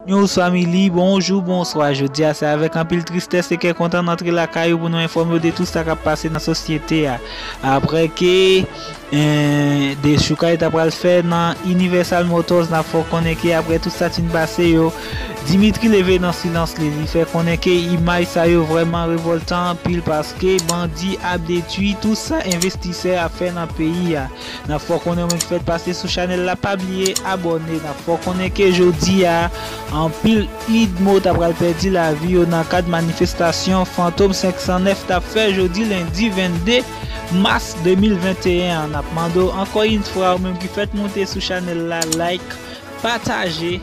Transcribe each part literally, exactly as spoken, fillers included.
News Family, bonjou, bonswa. Jodi a, se avèk anpil tristès e kè kontan n antre lakay ou pou nou enfòme w de tout sa k ap pase nan sosyete a. Apre ke eh, dechoukay ta pral fè nan Universal Motors, n ap fè w konnen ke apre tout sa t fin pase yo, Dimitri leve nan silans li. Li fè konnen ke imaj sa yo vrèman revòltan anpil paske bandi ap detwi tout sa envestisè ap fè nan peyi a. N ap fè w konnen ou menm ki fèk pase sou chanèl la, pa bliye abòne. N ap fè w konnen ke jodi a, anpil idmo ta pral pèdi lavi yo nan kad manifestasyon Fantom senk san nèf t ap fè jodi lendi vennde mas de mil venteyen an. N ap mande w ankò yon fwa, ou menm ki fèk moute sou chanèl la, like, pataje,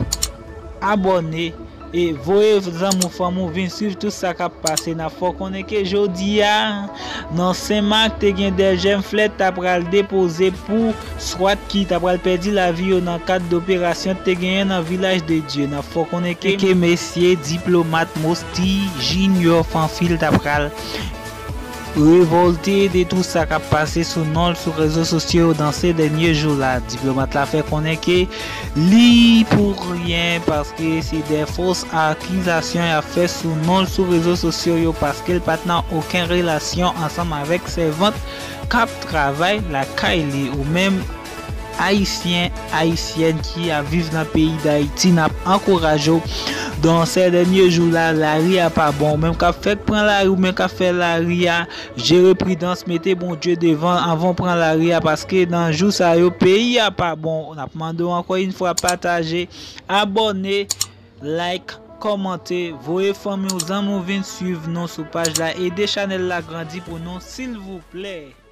abòne e voye zanmi w, fanmi w vin swiv tout sa k ap pase. N ap fè w konnen ke jodi a, nan Senmak, te gen de jèn flè t ap pral depoze pou swat ki t ap pral pèdi lavi yo nan kad doperasyon te genyen nan Vilaj de Dye. N ap fè w konnen ke, ke mesye diplomat Mosti Junior Fanfil t ap pral revòlte de tout sa k ap pase sou non l sou rezo sosyo yo dans ces derniers jours là. Diplomat la fè konnen ke li pou ryen paske se de fos akizasyon y ap fè sou non l sou rezo sosyo yo paske l pa t nan okenn relasyon ansanm avèk sèvant k ap travay lakay li. Ou menm Ayisyen, Ayisyèn ki ap viv nan peyi Dayiti, n ap ankouraje w dans ces derniers jours là, lari a pa bon. Ou menm k ap fèk pran lari, ou menm k ap fè lari a, jere pridans, mete Bondye devan anvan w pran lari a, paske nan jou sa yo, peyi a pa bon. N ap mande w ankò yon fwa, pataje, abòne, like, kòmante, voye fanmi w, zanmi w vin swiv nou sou paj la, ede chanèl la grandi pou nou, silvouplè.